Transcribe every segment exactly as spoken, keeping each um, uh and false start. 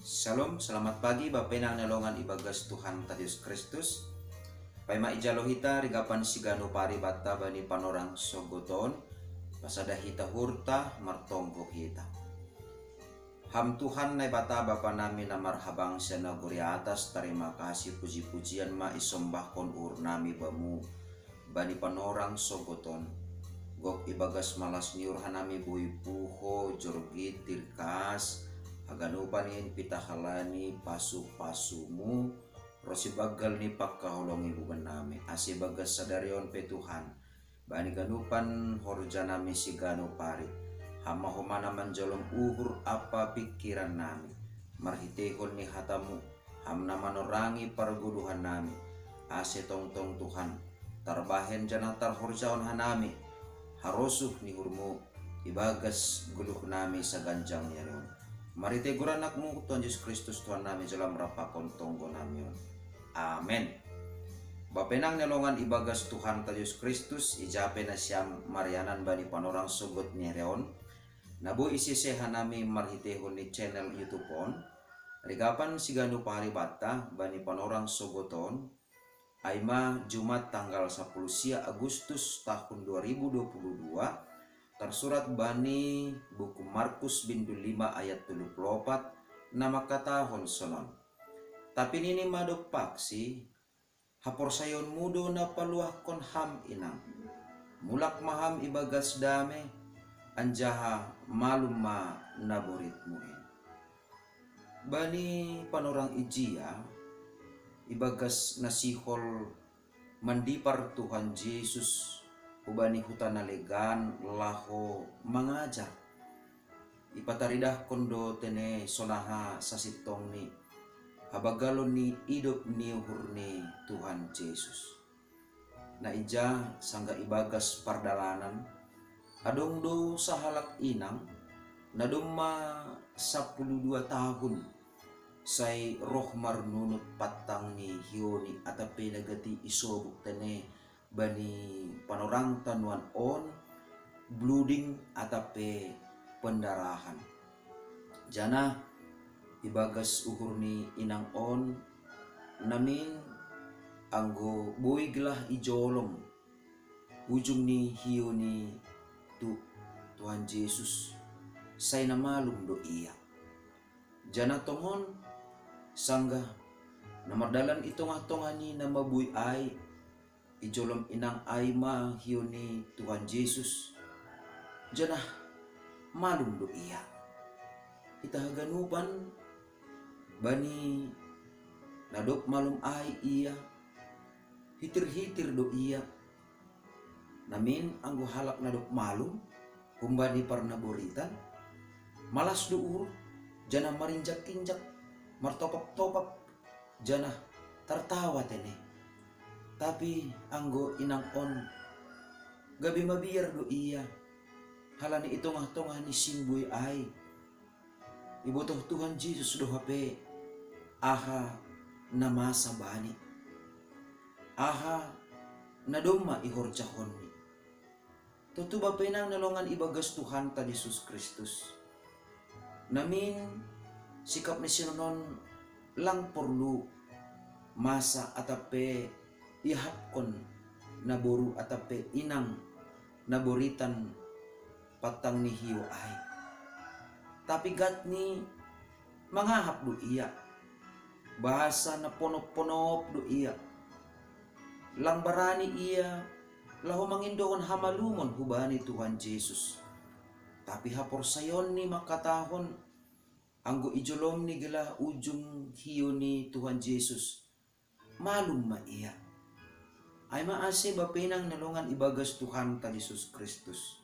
Shalom, selamat pagi, bapenang na longan ibagas Tuhan ta Jesus Kristus. Paima ijalo hita rigapan sigano pari banta bani panorang sogoton, pasada hita hurta martonggo hita. Ham Tuhan Naibata Bapa nami na marhabang sian nagori atas, tarima kasih puji-pujian ma isombahkon uhur nami bamu, bani panorang sogoton. Gok ibagas malas ni uhur hanami boi puho, jorgit, tirkas, haganupan in pitahalani pasu-pasumu, ro sibanggal ni pangkaholongi buban nami, ase ibagas sadari on pe Tuhan, bani ganupan horja nami sigano pari, ham ma homana manjolom uhur ampa pingkiran nami, marhiteihon ni hatamu, ham na manorangi pargoluhan nami, ase tongtong Tuhan, tarbahen janah tarhorjahon hanami harosuh ni uhurmu ibagas goluh nami saganjang ni ari on. Marhitei goran anakmu Tuhan Jesus Kristus Tuhan nami, jalo ma rap pakon tonggo nami on. Amen. Bapenang na longan ibagas Tuhan ta Jesus Kristus, ija pe nasiam marianan bani panorang sogot ni ari on, na boi isese hanami marhiteihon ni channel YouTube on, rigapan sigano pari banta bani panorang sogoton, ai ma Jumat tanggal sapuluh sia Agustus tahun dua ribu dua puluh dua, tarsurat bani buku Markus bindu lima ayat tolu puluh opat, na mangkatahon sonon. Tapi nini ma dompak si, haporsayaonmu do na paluahkon ham inang. Mulak ma ham ibagas dame, anjaha malum ma naboritmu in. Bani panorang ijia, ibagas na sihol mandipar Tuhan Jesus hubani huta na legan laho mangajar, ipataridahkon do tene sonaha sasintongni habanggalon ni idop ni uhur ni Tuhan Jesus. Na ija sanggah ibagas pardalanan, adong do sahalak inang, na domma sapuluh dua tahun, sai roh marnunut pantang ni hioni atap pe na gati isobuk tene bani panorang tanuan on, bleeding atap pe pendarahan. Janah ibagas uhur ni inang on, namin anggo boi gelah ijolom ujung ni hioni tu Tuhan Jesus, sai na malum do ia. Janah tongon sanggah na mardalan i tongah-tongah ni na mabuei ai, ijolom inang ai ma hioni Tuhan Jesus, janah malum do ia. Hita haganupan bani na dob malum ai ia, hitir-hitir do ia. Namin anggo halak na dob malum humbani parnaboritan, malas do uhur, janah marinjak-injak, martopap-topap, janah tartawa tene. Tapi anggo inang on, gabe mabiar do ia, halani i tongah-tongah ni simbuei ai, ibotoh Tuhan Jesus do hape aha na masa bani, aha na domma ihorjahonni. Tontu bapenang na longan ibagas Tuhanta Jesus Kristus, namin sikap ni si on lang porlu masa atap pe iahapkon naboru atap pe inang naboritan pantang ni hiou ai. Tapi gatni mangahap do ia, bahasa na ponop-ponop do ia. Lang barani ia laho mangindohon hamalumon hubani Tuhan Jesus. Tapi haporsayaonni mangkatahon, anggo ijolomni gelah ujung hiou ni Tuhan Jesus, malum ma ia. Ai ma ase bapenang na longan ibagas Tuhanta Jesus Kristus,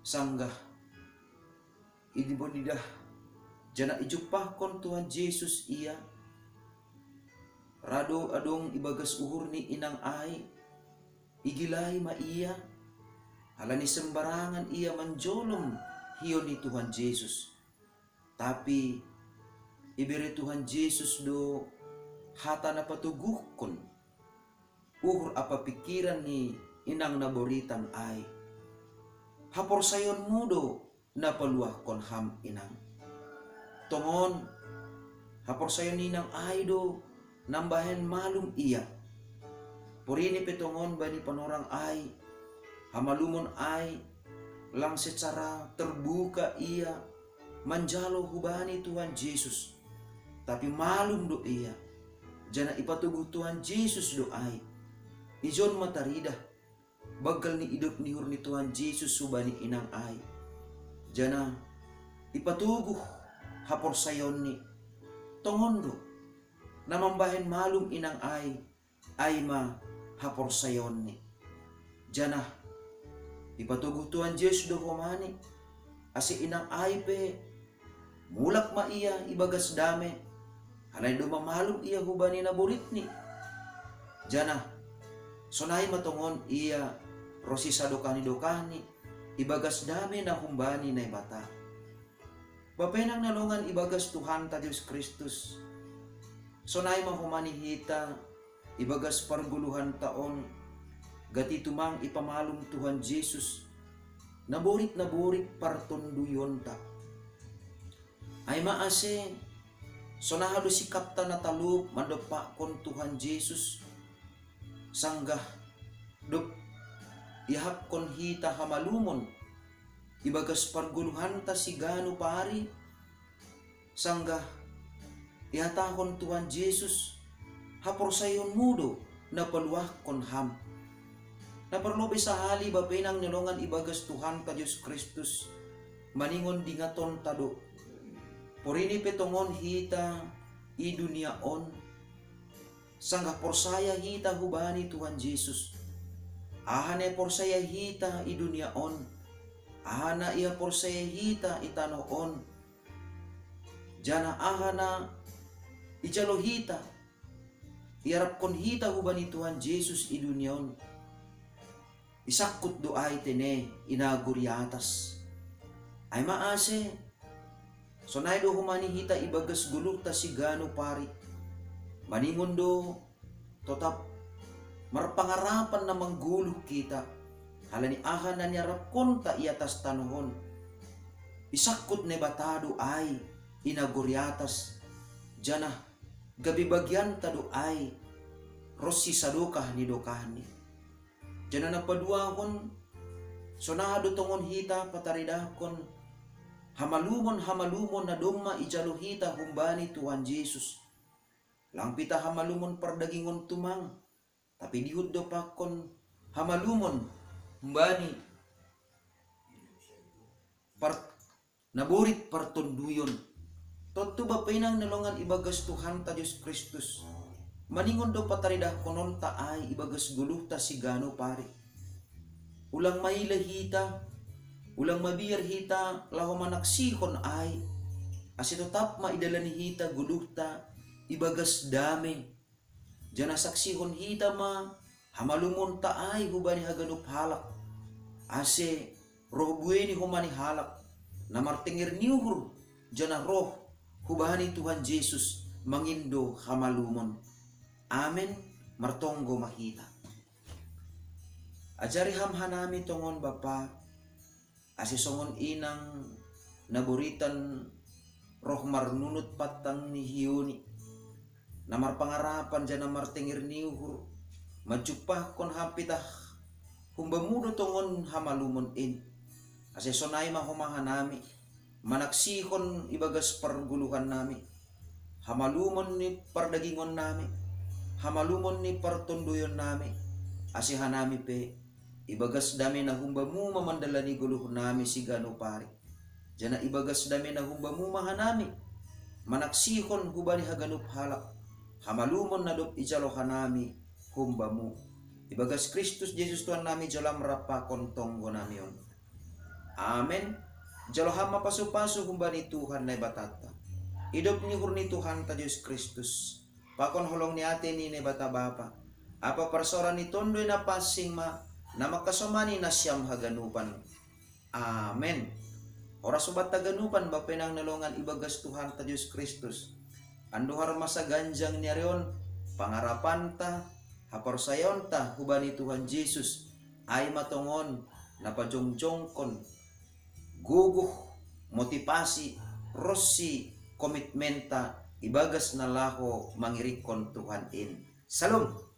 sanggah idibonidah janah ijumpahkon Tuhan Jesus ia, ra do adong ibagas uhur ni inang ai, igilai ma ia, halani sembarangan ia manjolom hiou ni Tuhan Jesus. Tapi ibere Tuhan Jesus do hata na patoguhkon uhur ampa pingkiran ni inang naboritan ai. Haporsayaonmu do na paluahkon ham inang. Tongon, Haporsayaon ni inang ai do nambahen malum ia. Porini pe tongon bani panorang ai, hamalumon ai, lang secara terbuka ia manjalo hubani Tuhan Jesus. Tapi malum do ia, janah ipatoguh Tuhan Jesus do ai. Ijon ma taridah banggal ni idop ni uhur ni Tuhan Jesus hubani inang ai. Janah ipatoguh haporsayaonni. Tongon do, na mambahen malum inang ai, ai ma haporsayaonni. Janah ipatoguh Tuhan Jesus do homani, ase inang ai pe mulak ma ia ibagas dame, halani domma malum ia hubani naboritni. Janah sonai ma tongon ia ronsi sadokah ni dokahni ibagas dame na humbani Naibata. Bapa inang na longan ibagas Tuhanta Jesus Kristus, sonai ma homani hita ibagas pargoluhanta on, gati tumang ipamalum Tuhan Jesus naborit-naborit partonduyonta. Ai ma ase, sonaha do sikapta na talup mandompakkon Tuhan Jesus, sanggah dob iahapkon hita hamalumon ibagas pargoluhanta siganup ari, sanggah ihatahon Tuhan Jesus, haporsayaonmu do na paluahkon ham. Na parlobei sahali bapa inang na longan ibagas Tuhanta Jesus Kristus, maningon diingatonta do, porini pe tongon hita i dunia on, sanggah porsaya hita hubani Tuhan Jesus. Aha na iporsaya hita i dunia on, aha na iporsaya hita i tanoh on, janah aha na ijalo hita, iarapkon hita hubani Tuhan Jesus i dunia on, isangkut do ai tene i nagori atas. Ai ma ase, sonai do homani hita ibagas goluhta siganup ari, maningon do totap marpangarapan na manggoluh hita, halani aha na niarapkonta i atas tanoh on. Isangkut Naibata do ai i nagori atas, janah gabe bagianta do ai ronsi sadokah ni dokahni. Janah na paduahon, sonaha do tongon hita pataridahkon hamalumon-hamalumon na domma ijalo hita humbani Tuhan Jesus. Lang pitah hamalumon pardagingon tumang, tapi dihut dompakkon hamalumon humbani par-, naborit partonduyon. Tontu bapa inang na longan ibagas Tuhanta Jesus Kristus, maningon do pataridahkononta ai ibagas goluhta siganup ari. Ulang maila hita, ulang mabiar hita laho manaksihon ai, ase totap ma idalani hita goluhta ibagas dame. Janah saksihon hita ma hamalumonta ai hubani haganup halak, ase roh buei ni homa ni halak, na martenger ni uhur, janah roh hubani Tuhan Jesus mangindo hamalumon. Amen. Martonggo ma hita. Ajari ham hanami tongon Bapa, ase songon inang na boritan roh marnunut pantang ni hiouni, na marpangarapan janah martenger ni uhur, manjumpahkon ham pitah humbamu do tongon hamalumon in. Ase sonai ma homa hanami, manaksihon ibagas pargoluhannami hamalumon ni pardagingonnami, hamalumon ni partonduyonnami, ase hanami pe ibagas dame na humbamu ma mandalani goluhnami siganup ari. Janah ibagas dame na humbamu ma hanami manaksihon hubani haganup halak hamalumon na dob ijalo hanami humbamu. Ibagas Kristus Jesus Tuhannami jalo ham rap pakon tonggonami on. Amen. Jalo ham ma pasu-pasu humbani Tuhan Naibatanta. Idop ni uhur ni Tuhanta Jesus Kristus, pakon holong ni atei ni Naibata Bapa, ampa parsaoran ni Tonduy Napansing ma na mangkasomani nasiam haganupan. Amen. Horas hubanta haganupan bapa inang na longan ibagas Tuhanta Jesus Kristus. Andohar masa ganjang ni ari on, pangarapanta, haporsayaonta hubani Tuhan Jesus, ai ma tongon na pajongjongkon gogoh, motivasi, ronsi komitmenta ibagas na laho mangirikkon Tuhan in. Salom.